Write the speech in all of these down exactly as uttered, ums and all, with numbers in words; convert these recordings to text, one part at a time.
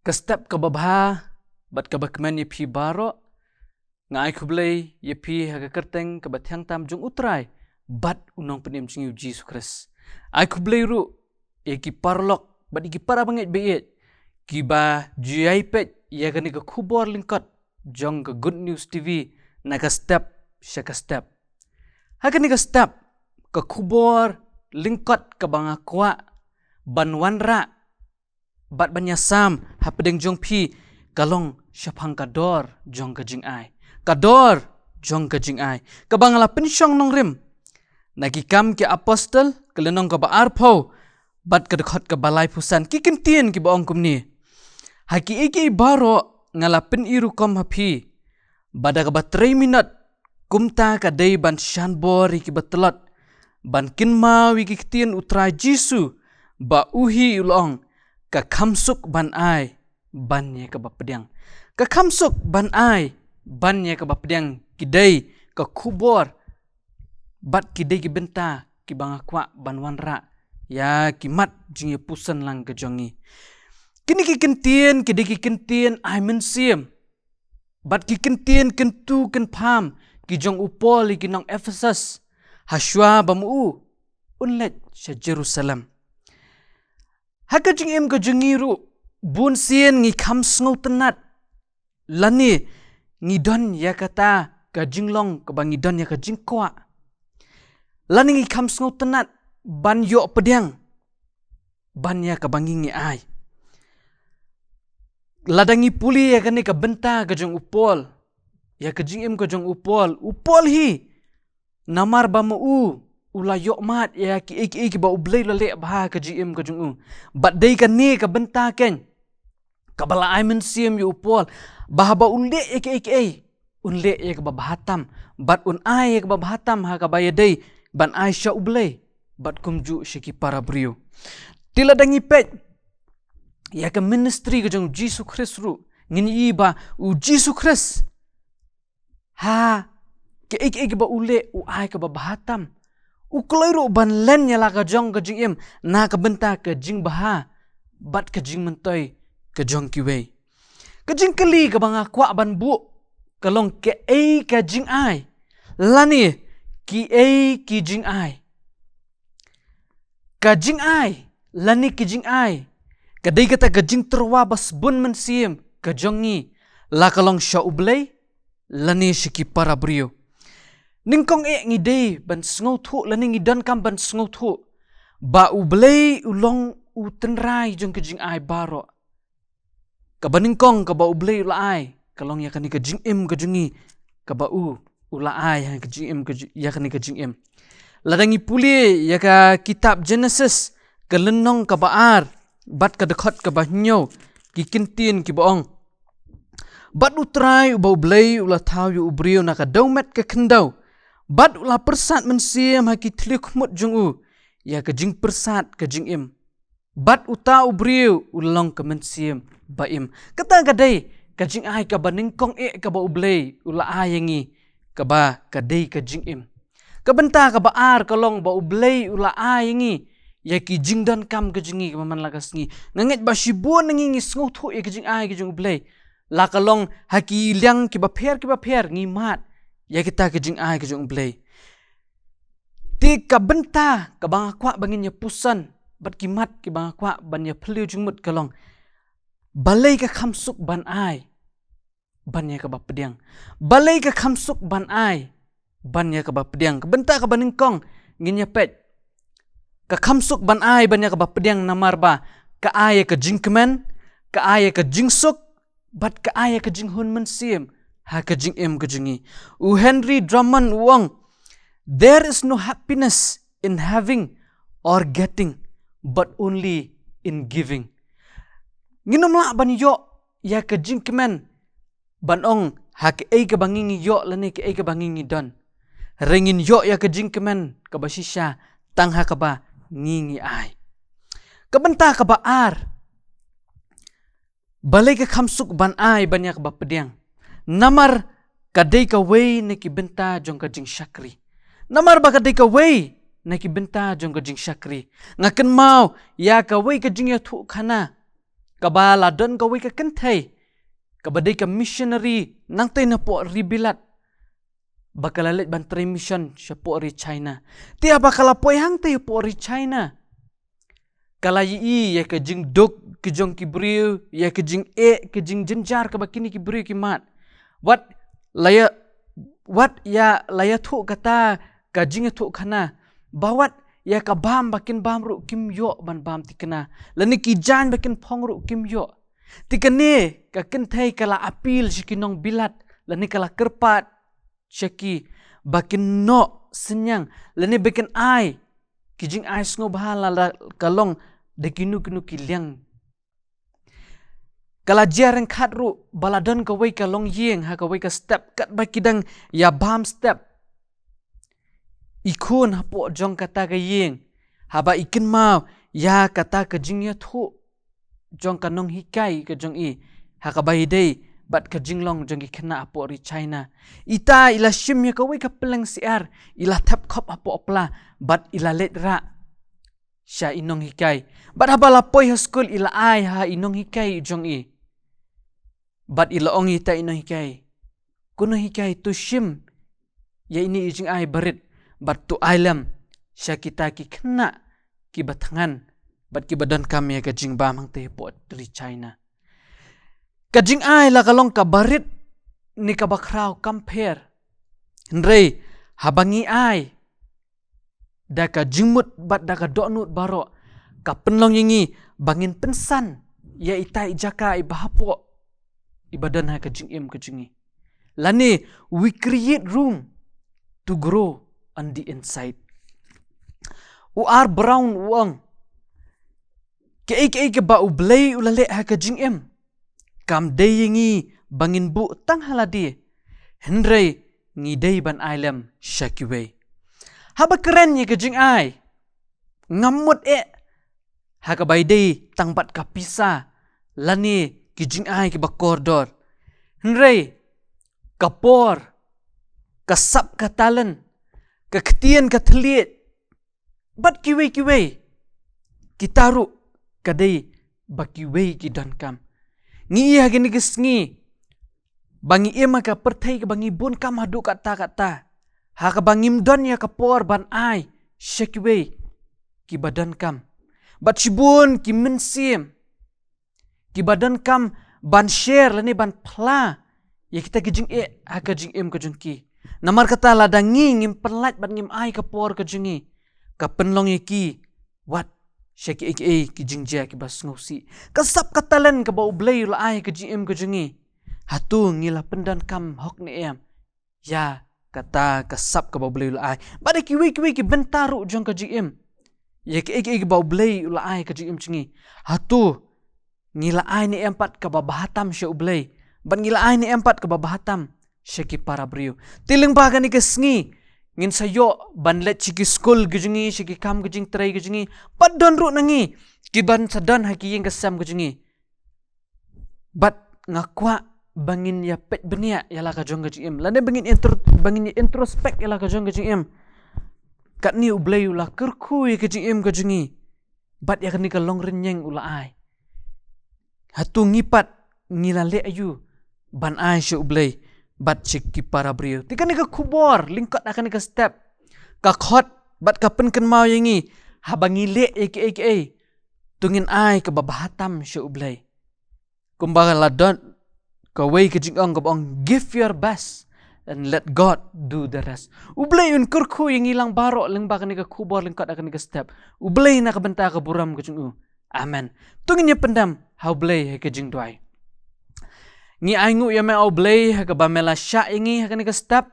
Ka step kaba bha bad kaba kmen ïa phi baroh. Nga ai khublei ïa phi ha ka kyrteng kaba thiang tam jong U Trai bad U Nongpynim jong ngi U Jisu Khrist. Ai khublei ruh ïa ki paralok bad ïa ki para bangeit baieit kiba ju ïai peit ïa kane ka khubor lyngkot jong ka Good News T V na ka step sha ka step. Ha kane ka step, ka khubor lyngkot kaba nga kwah ban wanrah bad ban ïasam hapdeng jong phi ka long shaphang ka dor jong ka jingai. Ka dor jong ka jingai kaba nga la pynshong nongrim na Ki Kam ki Apostol, ka lynnong kaba arphew bad ka dkhot kaba laiphew san, ki kyntien kiba ong kumne: Ha kiei kiei baroh nga la pyni rukom ha phi, ba da kaba trei minot, kumta ka dei ban shan bor ïa kiba tlot, ban kynmaw ïa ki ktien U Trai Jisu, ba u hi u la ong: Ka kham suk ban ai ban ïa kaba pdiang. Ka kham suk ban ai ban ïa kaba pdiang, ki dei ka khubor bad ki dei ki bynta kiba nga kwah ban wanrah ïa ki mat jingïapuson lang ka jong ngi. Kine ki kyntien ki dei ki kyntien ai mynsiem bad ki kyntien kyntu kynpham ki jong u Paul ïa ki nong Ephesus, ha shuwa ba ma u un leit sha Jerusalem. Ha ka jingim ka jong ngi ruh, bun sien ngi kham sngewtynnat, lane ngi don ïa kata ka jinglong kaba ngi don ïa ka jingkwah, lane ngi kham sngewtynnat ban ïoh pdiang ban ïa kaba ngi ngi ai. Lada ngi pule ïa kane ka bynta ka jong u Paul, ïa ka jingim ka jong u Paul, u Paul hi, namar ba ma u u la ïoh mad ïa kiei kiei kiba U Blei u la leh bha ha ka jingim ka jong u. Bad dei kane ka bynta keiñ kaba la ai mynsiem ïa u Paul, ba haba u leh ïa kiei kiei, un leh ïa kaba bha tam bad un ai ïa kaba bha tam ha kaba ïadei ban ai sha U Blei bad kumjuh sha ki para briew. Te lada ngi peit ïa ka ministry ka jong U Jisu Khrist ruh, ngin ïohi ba U Jisu Khrist, ha kiei kiei kiba u leh, u ai kaba bha tam. U kloi ruh ban len ïa la ka jong ka jingim na ka bynta ka jingbha bad ka jingmyntoi ka jong kiwei. Ka jingkylli kaba nga kwah ban buh ka long: Kaei ka jingai? Lane kiei ki jingai? Ka jingai lane ki jingai ka dei kata ka jingtyrwa ba sbun mynsiem ka jong ngi, la ka long sha U Blei lane sha ki para briew. Nyngkong eh ngi dei ban sngewthuh lane ngi donkam ban sngewthuh ba U Blei u long U Tynrai jong ka jingai baroh. Kaba nyngkong kaba U Blei u la ai ka long ïa kane ka jingim ka jong ngi, kaba u u la ai ïa ka jingim ka ju-, ïa kane ka jingim. Lada ngi pule ïa ka kitab Genesis, ka lynnong kaba ar bad ka dkhot kaba hynñiew, ki kyntien kiba ong: Bad U Trai uba U Blei u la thaw ïa u briew na ka dewmet ka khyndew, bad u la pyrsad mynsiem ha ki thliew khmut jong u, ïa ka jingpyrsad ka jingim. Bad uta u briew u la long ka mynsiem ba im. Kata ka dei ka jingai kaba nyngkong eh kaba U Blei u la ai ïa ngi, kaba ka dei ka jingim. Ka bynta kaba ar ka long ba U Blei u la ai ïa ngi ïa ki jingdonkam ka jong ngi kaba man la ka sngi. Nga ngeit ba shibun na ngi ngi sngewthuh ïa ka jingai ka jong U Blei, la ka long ha ki liang kiba pher kiba pher ngi mad ïa kita ka jingai ka jong U Blei. Te ka bynta kaba nga kwah ba ngin ïa puson bad ki mat kiba nga kwah ban ïa phylliew jingmut ka long: Balei ka kham suk ban ai ban ïa kaba pdiang? Balei ka kham suk ban ai ban ïa kaba pdiang? Ka bynta kaba nyngkong ngin ïa peit, ka kham suk ban ai ban ïa kaba pdiang namar ba ka ai ïa ka jingkmen, ka ai ïa ka jingsuk, bad ka ai ïa ka jinghun mynsiem ha ka jingim ka jong ngi. U Henry Drummond u ong: There is no happiness in having or getting, but only in giving. Ngin ym lah ban ïoh ïa ka jingkmen ban ong ha kaei kaba ngi ngi ïoh lane kaei kaba ngi ngi don. Hynrei ngin ïoh ïa ka jingkmen kaba shisha tang ha kaba ngi ngi ai. Ka bynta kaba ar, balei ka kham suk ban ai ban ïa kaba pdiang? Namar ka dei kawei na ki bynta jong ka jingshakri. Namar ba ka dei kawei na ki bynta jong ka jingshakri. Nga kynmaw ïa kawei ka jingïathuhkhana kaba la don kawei ka kynthei kaba dei ka missionary nangtei na poh ri Bilat, ba ka la leit ban trei mission sha poh ri China. Te haba ka la poi hangtei poh ri China, ka la ïohi ïa ka jingduk ki jong ki briew, ïa ka jingeh, ka jingjynjar kaba kine ki briew ki mad. Wat la ïa, wat ïa la ïathuh kata ka jingïathuhkhana, ba wat ïa ka bam ba kin bam ruh kim ïoh ban bam thikna, lane ki jaiñ ba kin phong ruh kim ïoh. Te kane ka kynthei ka la appeal sha ki nong Bilat, lane ka la kyrpad sha ki ba kin noh synñiang, lane ba kin ai ki jingai sngewbha la, la ka long da kino kino ki liang. Ka la jia ryngkat ruh ba la don kawei ka longïing ha kawei ka step, katba ki dang ïa bam step, i khun hapoh jong kata ka ïing, haba i kynmaw ïa kata ka jingïathuh jong ka nonghikai ka jong i ha kaba ïadei bad ka jinglong jong ki khynnah hapoh ri China, ita i la shim ïa kawei ka pylleng syiar, i la thep khop hapoh pla bad i la leit rah sha i nonghikai. Bad haba la poi ha skul i la ai ha i nonghikai jong i. Bad i la ong ïa ita i nonghikai, "Ko nonghikai, to shim ïa ine i jingai barit bad to ai lem sha kita ki khynnah kiba thngan bad kiba donkam ïa ka jingbam hangtei hapoh ri China." Ka jingai la ka long ka barit ne kaba khraw kam pher. Hynrei haba ngi ai da ka jingmut bad da ka dohnud baroh, ka pynlong ïa ngi ba ngin pynsan ïa ita i jaka iba hapoh, iba don ha ka jingim ka jong ngi. Lane, we create room to grow on the inside. U R Brown u ong, kaei kaei kaba U Blei u la leh ha ka jingim, kam dei ïa ngi ba ngin buh tang ha lade, hynrei ngi dei ban ai lem sha kiwei. Haba kren ïa ka jingai, ngam mut eh ha kaba ïadei tang bad ka pisa lane ki jingai kiba kordor. Hynrei ka por, ka sap ka talent, ka ktien ka thylliej, bad kiwei kiwei, kita ruh ka dei ba kiwei ki donkam. Ngi ïohi ha kine ki sngi ba ngi im ha ka pyrthei kaba ngi bun kam haduh katta katta, ha kaba ngim don ïa ka por ban ai sha kiwei kiba donkam. Bad shibun ki mynsiem kiba donkam ban share lane ban phla ïa kita ki jingeh ha ka jingim ka jong ki. Namar kata lada ngi ngim pynlait bad ngim ai ka por ka jong ngi, ka pynlong ïa ki wat sha kiei kiei ki jingjia kiba sngewsih. Ka sap ka talent kaba U Blei u la ai ha ka jingim ka jong ngi, hato ngi la pyndonkam hok ne em ïa kata ka sap kaba U Blei u la ai? Bad ha kiwei kiwei ki bynta ruh jong ka jingim, ïa kiei kiei kiba U Blei u la ai ha ka jingim jong ngi, hato ngi la ai ne em pat kaba bha tam sha U Blei, bad ngi la ai ne em pat kaba bha tam sha ki para briew? Te lyngba kane ka sngi ngin sa ïoh ban leit sha ki skul ka jong ngi, sha ki kam ka jingtrei ka jong ngi, bad don ruh na ngi kiban sa don ha ki ïing ka sem ka jong ngi. Bad nga kwah ba ngin ïa peit bniah ïa la ka jong ka jingim, lane ba ngin intro-, ba ngin ïa introspect ïa la ka jong ka jingim. Katne U Blei u la kyrkhu ïa ka jingim ka jong ngi, bad ïa kane ka longrynïeng u la ai. Hato ngi pat ngi la leh aïu ban ai sha U Blei bad sha ki para briew? Te kane ka khubor lyngkot ha kane ka step ka khot bad ka pynkynmaw ïa ngi, haba ngi leh ïa kiei kiei, to ngin ai kaba bha tam sha U Blei. Kumba la don kawei ka jingong kaba ong, "Give your best and let God do the rest." U Blei un kyrkhu ïa ngi lang baroh lyngba kane ka khubor, lyngkot ha kane ka step. U Blei na ka bynta ka burom ka jong u. Amen. To ngin ïa pyndem ha U Blei ha ka jingduwai. Ngi ainguh ïa me, A U Blei, ha kaba me la shah ïa ngi ha kane ka step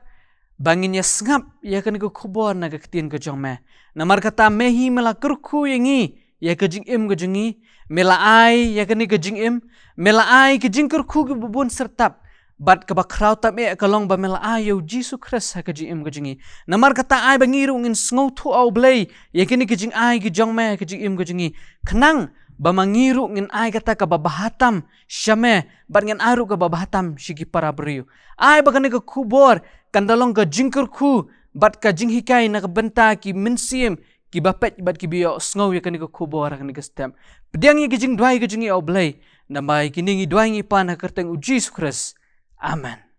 ba ngin ïa sngap ïa kane ka khubor na ka ktien ka jong me. Namar kata me hi me la kyrkhu ïa ngi, ïa ka jingim ka jong ngi. Me la ai ïa kane ka jingim, me la ai ka jingkyrkhu kaba bun syrtap. Bad kaba khraw tam eh ka long ba me la ai ïa U Jisu Khrist ha ka jingim ka jong ngi. Namar kata ai ba ngi ruh ngin sngewthuh, A U Blei, ïa kane ka jingai ka jong me ha ka jingim ka jong ngi, khnang ba ma ngi ruh ngin ai kata kaba bha tam sha me, bad ngin ai ruh kaba bha tam sha ki para briew. Ai ba kane ka khubor kan da long ka jingkyrkhu bad ka jinghikai na ka bynta ki mynsiem kiba peit bad kiba ïohsngew ïa kane ka khubor ha kane ka step. Pdiang ïa ki jingduwai ka jong ngi, O Blei, namar kine ngi duwai ngi pan ha ka kyrteng U Jisu Khrist. Amen.